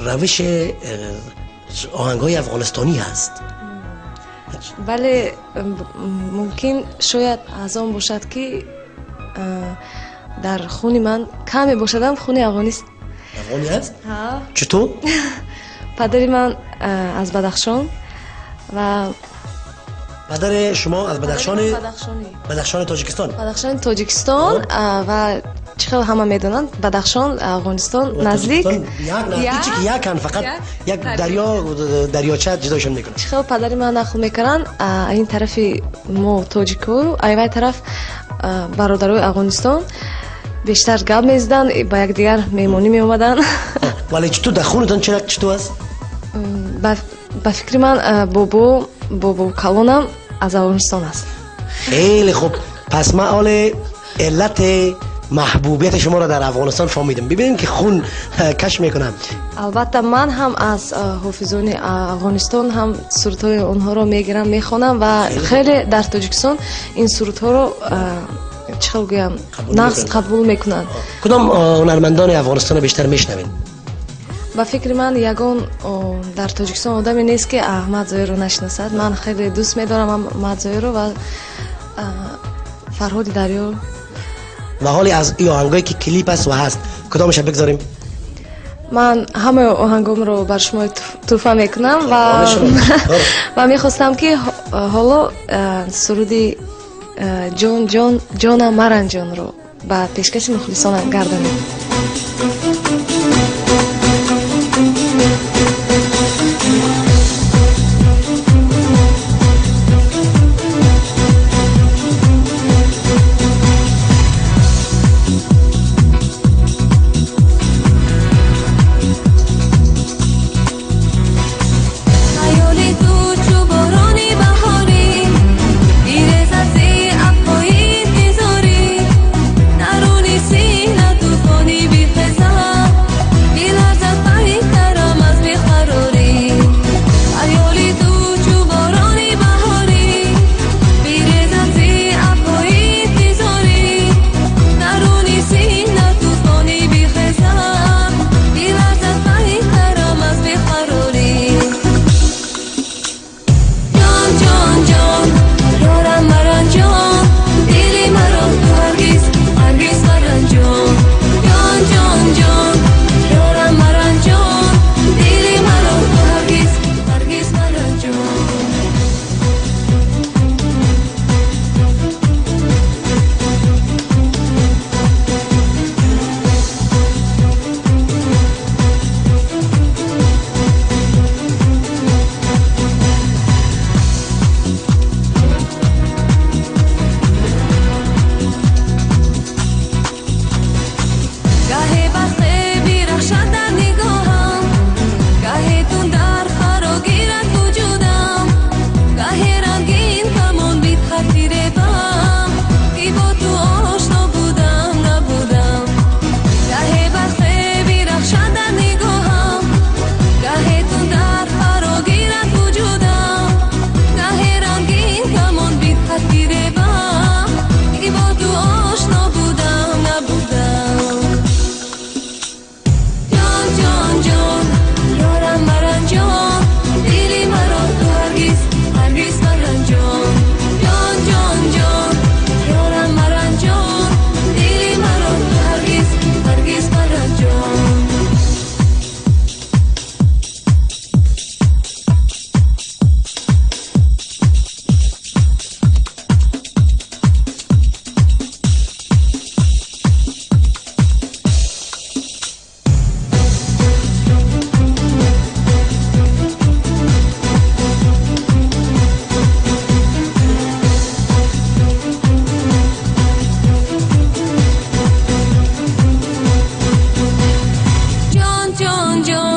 روش آهنگ‌های افغانستانی هست. بله، ممکن شاید از آن باشد که در خون من کمی باشدم خون افغانی است. افغانی است؟ ها. چطور؟ پدر من از بدخشان و پدر شما از بدخشان، بدخشان تاجیکستان، بدخشان تاجیکستان و چقدر همه میدونن بدخشان افغانستان نزدیک یک فقط یک دریا دریاچه جدایشون میکنه. چقدر پدر من نقل میکنن این طرف ما تاجیکو ایوای طرف برادرای افغانستان بیشتر گپ میزدن، با یکدیگر میمونی میومدن. ولی چطور در خونتان چطور است؟ به فکر من بابا کلانم از افغانستان است. خیلی خوب، پس من حال علت محبوبیت شما را در افغانستان فهمیدم. ببینیم که خون کش میکنم. البته من هم از حافظان افغانستان هم سرودهای آنها را میگیرم، میخوانم و خیلی در تاجیکستان این سرودها را چه گویم نقص قبول میکنند. کدام هنرمندان افغانستان بیشتر میشنوین؟ ба фикри ман ягон дар Тоҷикистон одаме нест, ки Аҳмад Зоирро нашиносад. Ман хеле дӯст медорам Аҳмад Зоирро ва Фарҳоди Дарё. ва ҳоле аз ин оҳангое ки клип аст ва ҳаст кадомаша бигзорем? Ман ҳамаи оҳангомро бар шумо туҳфа мекунам ва мехостам, ки ҳоло суруди «Ҷон ҷон ҷонам маранҷонро» ба пешкаши мухлисонам гардонем. جان جان.